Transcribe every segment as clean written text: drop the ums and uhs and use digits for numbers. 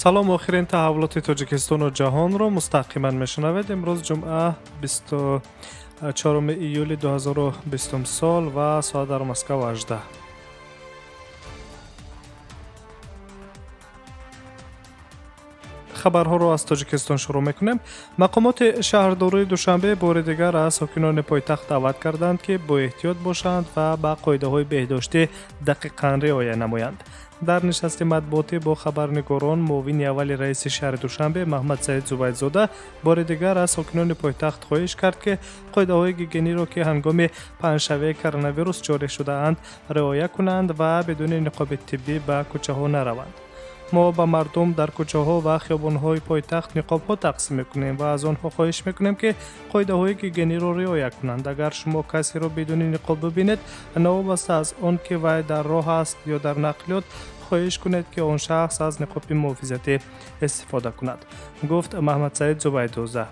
Салом, охирин таҳаввулоти Тоҷикистону ҷаҳонро мустақиман мешунавед. Имрӯз ҷумъа, 24 июли 2020 сол ва соат дар Москва 18. Хабарҳоро аз Тоҷикистон шурӯъ мекунем. Мақомоти шаҳрдории Душанбе бори дигар аз сокинони пойтахт даъват карданд, ки боэҳтиёт бошанд ва ба қоидаҳои беҳдоштӣ дақиқан риоя намоянд. Дар нишасти матбуотӣ бо хабарнигорон муовини аввали раиси шаҳри Душанбе Маҳмадсаид Зубайдзода бори дигар аз сокинони пойтахт хоҳиш кард, ки қоидаҳои гигиениро, ки ҳангоми паҳншавии коронавирус ҷорӣ шудаанд, риоя кунанд ва бидуни ниқоби тиббӣ ба кӯчаҳо нараванд. Мо ба мардум дар кӯчаҳо ва хиёбонҳои пойтахт ниқобҳо тақсим мекунем ва аз онҳо хоҳиш мекунем, ки қоидаҳои гигиениро риоя кунанд. Агар шумо касеро бидуни ниқоб бибинед, новобаста аз он ки вай дар роҳ аст ё дар нақлиёт, хоҳиш кунед, ки он шахс аз ниқоби муҳофизатӣ истифода кунад, гуфт Маҳмадсаид Зубайдуза.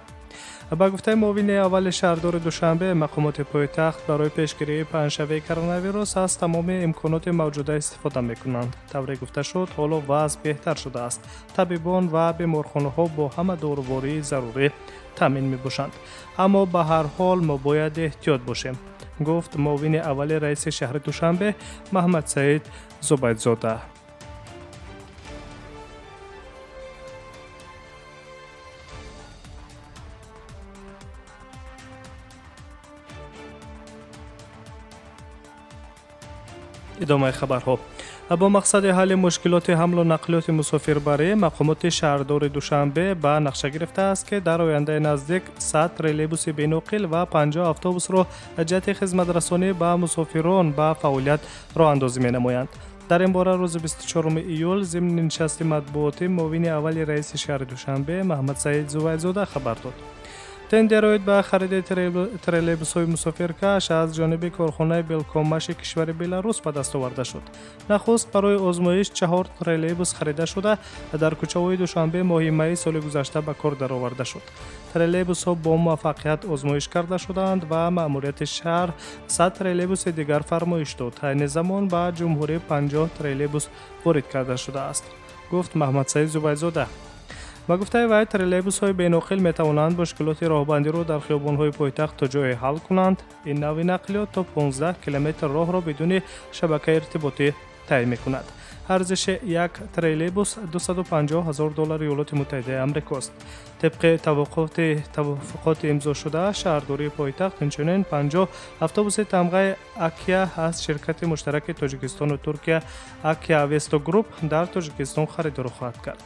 Ба гуфтаи муовини аввали шаҳрдори Душанбе, мақомоти пойтахт барои пешгирии паҳншавии коронавирус аз тамоми имконоти мавҷуда истифода мекунанд. Тавре гуфта шуд, ҳоло вазъ беҳтар шудааст. Табибон ва беморхонаҳо бо ҳама дорувории зарурӣ таъмин мебошанд. Аммо ба ҳар ҳол мо бояд эҳтиёт бошем, гуфт муовини аввали раиси шаҳри Душанбе Маҳмадсаид Зубайдзода. Идомаи хабарҳо. Бо мақсади ҳалли мушкилоти ҳамлу нақлиёти мусофирбарӣ мақомоти шаҳрдори Душанбе ба нақша гирифтааст, ки дар ояндаи наздик 100 троллейбуси беноқил ва 50 автобусро ҷиҳати хизматрасонӣ ба мусофирон ба фаъолият роҳандозӣ менамоянд. Дар ин бора рӯзи 24 июл зимни нишасти матбуотӣ муовини аввали раиси шаҳри Душанбе Маҳмадсаид Зувайдзода хабар дод. Тендер оид ба хариди троллейбусҳои мусофиркаш аз ҷониби корхонаи Белкомаши кишвари Беларус ба даст оварда шуд. Нахуст барои озмоиш 4 троллейбус харида шуда, дар кӯчаҳои Душанбе моҳи майи соли гузашта ба кор дароварда шуд. Троллейбусҳо бо муваффақият озмоиш карда шуданд ва маъмурияти шаҳр 100 троллейбуси дигар фармоиш дод. Айни замон ба ҷумҳурӣ 50 троллейбус ворид карда шудааст, гуфт Маҳмадсаид Зубайдзода. Ба гуфтаи вай, троллейбусҳои беноқил метавонанд мушкилоти роҳбандиро дар хиёбонҳои пойтахт то ҷое ҳал кунанд. Ин навъи нақлиёт то 15 километр роҳро бидуни шабакаи иртиботӣ тай мекунад. Арзиши як троллейбус 250 ҳазор доллари Иёлоти Муттаҳидаи Амрикост. Тибқи тавофуқоти имзошуда, шаҳрдории пойтахт инчунин 50 автобуси тамғаи Акия аз ширкати муштараки Тоҷикистону Туркия Акия Авесто Груп дар Тоҷикистон харидорӣ хоҳад кард.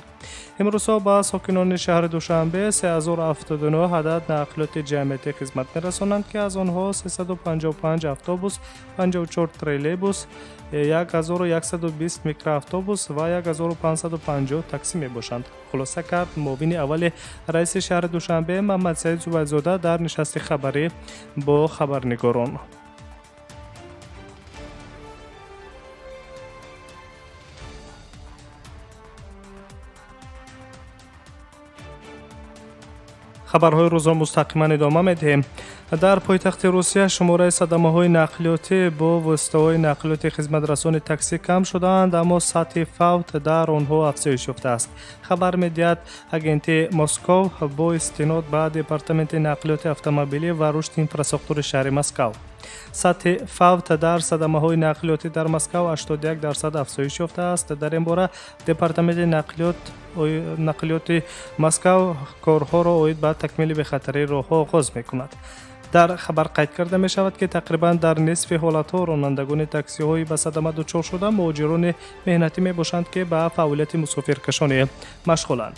Имрӯзҳо ба сокинони шаҳри Душанбе 3079 адад нақлиёти ҷамъиятӣ хизмат мерасонанд, ки аз онҳо 355 автобус, 54 троллейбус, 1120 микроавтобус ва 1550 таксӣ мебошанд, хулоса кард муовини аввали раиси шаҳри Душанбе Маҳмадсаид Зубайдзода дар нишасти хабарӣ бо хабарнигорон. Хабарҳои рӯзро мустақиман идома медиҳем. Дар пойтахти Русия шумораи садамаҳои нақлиётӣ бо воситаҳои нақлиёти хизматрасони таксӣ кам шудаанд, аммо сатҳи фавт дар онҳо афзоиш ёфтааст. Хабар медиҳад агентии Москов бо истинод ба департаменти нақлиёти автомобилӣ ва рушди инфрасохтури шаҳри Москав. Сатҳи фавт дар садамаҳои нақлиётӣ дар Москав 81% афзоиш ёфтааст. Дар ин бора департаменти нақлиёти Москав корҳоро оид ба такмили бехатарии роҳҳо оғоз мекунад. Дар хабар қайд карда мешавад, ки тақрибан дар нисфи ҳолатҳо ронандагони таксиҳои ба садама дучор шуда муҳоҷирони меҳнатӣ мебошанд, ки ба фаъолияти мусофиркашонӣ машғуланд.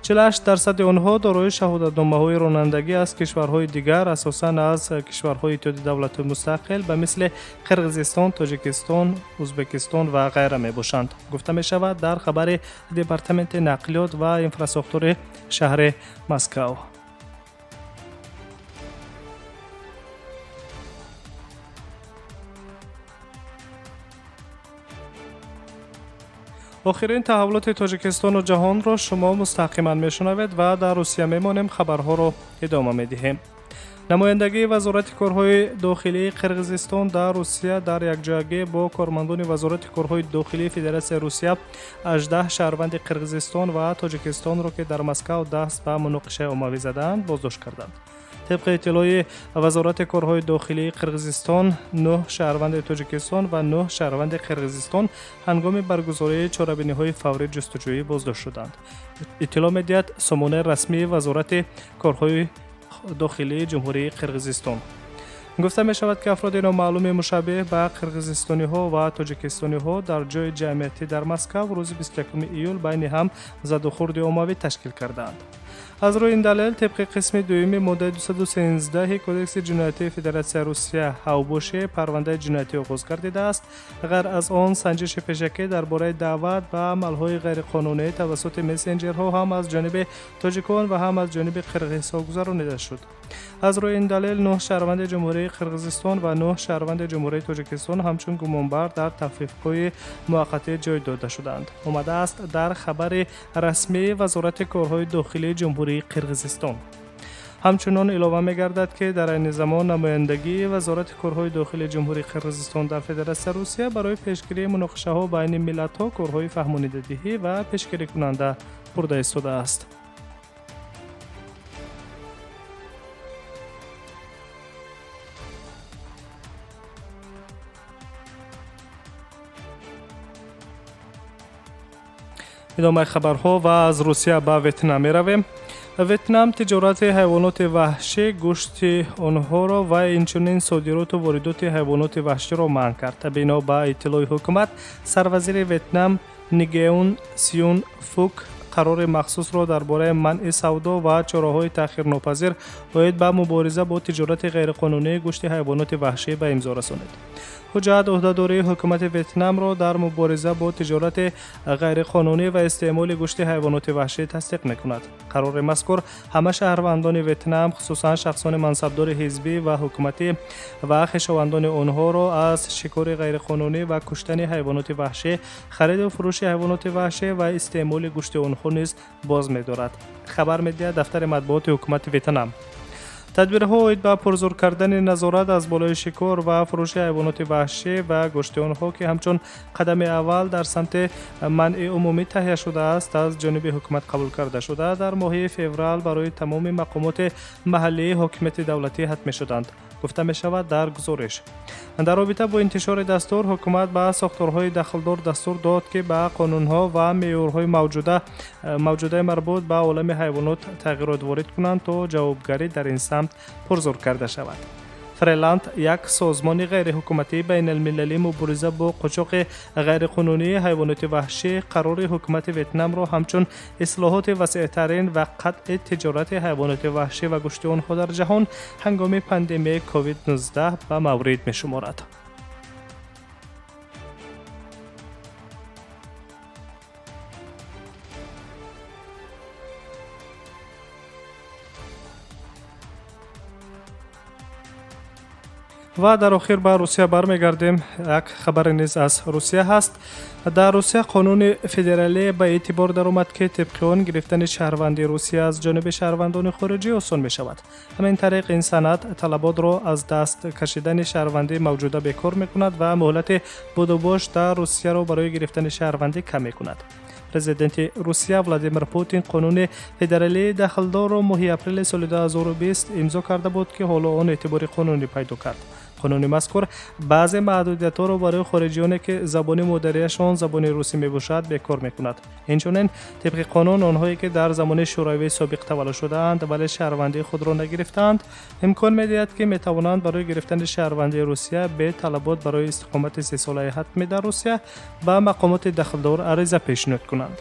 48% онҳо дорои шаҳодатномаҳои ронандагӣ аз кишварҳои дигар, асосан аз кишварҳои Иттиҳоди Давлатҳои Мустақил ба мисли Қирғизистон, Тоҷикистон, Ӯзбекистон ва ғайра мебошанд, гуфта мешавад дар хабари департаменти нақлиёт ва инфрасохтури шаҳри Москав. Охирин таҳаввулоти Тоҷикистону ҷаҳонро шумо мустақиман мешунавед ва дар Русия мемонем, хабарҳоро идома медиҳем. Намояндагии Вазорати корҳои дохилии Қирғизистон дар Русия дар якҷоягӣ бо кормандони Вазорати корҳои дохилии Федератсияи Русия 18 шаҳрванди Қирғизистон ва Тоҷикистонро, ки дар Москав даст ба муноқишаи оммавӣ задаанд, боздошт карданд. Тибқи иттилои Вазорати корҳои дохилии Қирғизистон, 9 шаҳрванди Тоҷикистон ва 9 шаҳрванди Қирғизистон ҳангоми баргузории чорабиниҳои фаврӣ ҷустуҷӯӣ боздошт шуданд. Иттилоъ медиҳад сомонаи расмии Вазорати корҳои дохилии Ҷумҳурии Қирғизистон. Гуфта мешавад, ки афроди номаълуми мушаббеҳ ба қирғизистониҳо ва тоҷикистониҳо дар ҷои ҷамъиятӣ дар Москав рӯзи 21 июл байни ҳам задухӯрди оммавӣ ташкил кардаанд. Аз рӯи ин далел, тибқи қисми дуюми моддаи 213 Кодекси ҷиноятии Федератсияи Русия ҳавбошӣ парвандаи ҷиноятӣ оғоз гардидааст. Ғайр аз он, санҷиши пешакӣ дар бораи даъват ба амалҳои ғайриқонунӣ тавассути мессенҷерҳо ҳам аз ҷониби тоҷикон ва ҳам аз ҷониби қирғизҳо гузаронида шуд. Аз рӯи ин далел, 9 шаҳрванди Ҷумҳурии Қирғизистон ва 9 шаҳрванди Ҷумҳурии Тоҷикистон ҳамчун гумонбар дар тавқифгоҳи муваққатӣ ҷой дода шуданд. Омадааст дар хабари расмии Вазорати корҳои дохилии Ҷумҳурии Қирғизистон. Ҳамчунон илова мегардад, ки дар айни замон намояндагии Вазорати корҳои дохилии Ҷумҳурии Қирғизистон дар Федератсияи Русия барои пешгирии муноқишаҳо байни миллатҳо корҳои фаҳмонидадиҳӣ ва пешгирикунанда бурда истодааст. Идомаи хабарҳо ва аз Русия ба Ветнам меравем. Ветнам тиҷорати ҳайвоноти ваҳшӣ, гӯшти онҳоро ва инчунин содироту воридоти ҳайвоноти ваҳширо манъ кард. Бино ба иттилои ҳукумат, сарвазири Ветнам Нгуен Сюн Фук қарори махсусро дар бораи манъи савдо ва чораҳои таъхирнопазир оид ба мубориза бо тиҷорати ғайриқонунии гӯшти ҳайвоноти ваҳшӣ ба имзо расонид. Ҳуҷҷат ӯҳдадории ҳукумати Ветнамро дар мубориза бо тиҷорати ғайриқонунӣ ва истеъмоли гӯшти ҳайвоноти ваҳшӣ тасдиқ мекунад. Қарори мазкур ҳама шаҳрвандони Ветнам, хусусан шахсони мансабдори ҳизбӣ ва ҳукуматӣ ва хешовандони онҳоро аз шикори ғайриқонунӣ ва куштани ҳайвоноти ваҳшӣ, хариду фурӯши ҳайвоноти ваҳшӣ ва истеъмоли гӯшти онҳо низ боз медорад. Хабар медиҳад дафтари матбуоти ҳукумати Ветнам. Тадбирҳо оид ба пурзур кардани назорат аз болои шикор ва фурӯши ҳайвоноти ваҳшӣ ва гӯшти онҳо, ки ҳамчун қадами аввал дар самти манъи умумӣ таҳия шудааст, аз ҷониби ҳукумат қабул карда шуда, дар моҳи феврал барои тамоми мақомоти маҳаллии ҳокимияти давлатӣ ҳатмӣ шуданд. Гуфта мешавад дар гузориш. Дар робита бо интишори дастур, ҳукумат ба сохторҳои дахлдор дастур дод, ки ба қонунҳо ва меъёрҳои мавҷудаи марбут ба олами ҳайвонот тағйирот ворид кунанд, то ҷавобгарӣ дар ин самт пурзур карда шавад. Фреланд, як созмони ғайриҳукуматии байналмилалӣ мубориза бо қочоқи ғайриқонунии ҳайвоноти ваҳшӣ, қарори ҳукумати Ветнамро ҳамчун ислоҳоти васеътарин ва қатъи тиҷорати ҳайвоноти ваҳшӣ ва гӯшти онҳо дар ҷаҳон ҳангоми пандемияи COVID-19 ба маврид мешуморад. Ва дар охир ба Русия бармегардем. Як хабаре низ аз Русия ҳаст. Дар Русия қонуни федералӣ ба эътибор даромад, ки тибқи он гирифтани шаҳрвандии Русия аз ҷониби шаҳрвандони хориҷӣ осон мешавад. Ҳамин тариқ, ин санад талаботро аз даст кашидани шаҳрвандии мавҷуда бекор мекунад ва муҳлати будубош дар Русияро барои гирифтани шаҳрвандӣ кам мекунад. Президенти Русия Владимир Путин қонуни федералии дахлдорро моҳи апрели соли 2020 имзо карда буд, ки ҳоло он эътибори қонунӣ пайдо кард. Қонуни мазкур баъзе маҳдудиятҳоро барои хориҷиёне, ки забони модариашон забони русӣ мебошад, бекор мекунад. Инчунин, тибқи қонун, онҳое ки дар замони шӯравии собиқ таваллуд шудаанд, вале шаҳрвандии худро нагирифтаанд, имкон медиҳад, ки метавонанд барои гирифтани шаҳрвандии Русия бе талабот барои истиқомати сесолаи ҳатмӣ дар Русия ба мақомоти дахлдор ариза пешниҳод кунанд.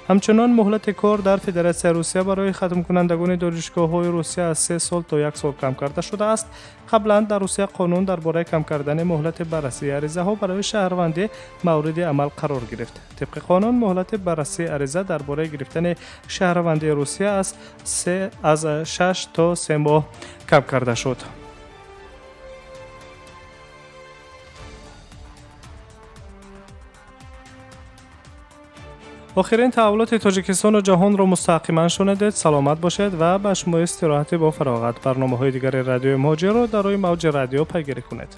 Ҳамчунон муҳлати кор дар Федератсияи Русия барои хатмкунандагони донишгоҳҳои Русия аз 3 сол то 1 сол кам карда шудааст. Қаблан дар Русия қонун дар бораи кам кардани муҳлати баррасии аризаҳо барои шаҳрвандӣ мавриди амал қарор гирифт. Тибқи қонун, муҳлати баррасии ариза дар бораи гирифтани шаҳрвандии Русия аз 6 то 3 моҳ кам карда шуд. Охирин таҳаввулоти Тоҷикистону ҷаҳонро мустақиман шунидед. Саломат бошед ва ба шумо истироҳати бо фароғат. Барномаҳои дигари радиои Муҳоҷирро дар рӯи мавҷи радио пайгирӣ кунед.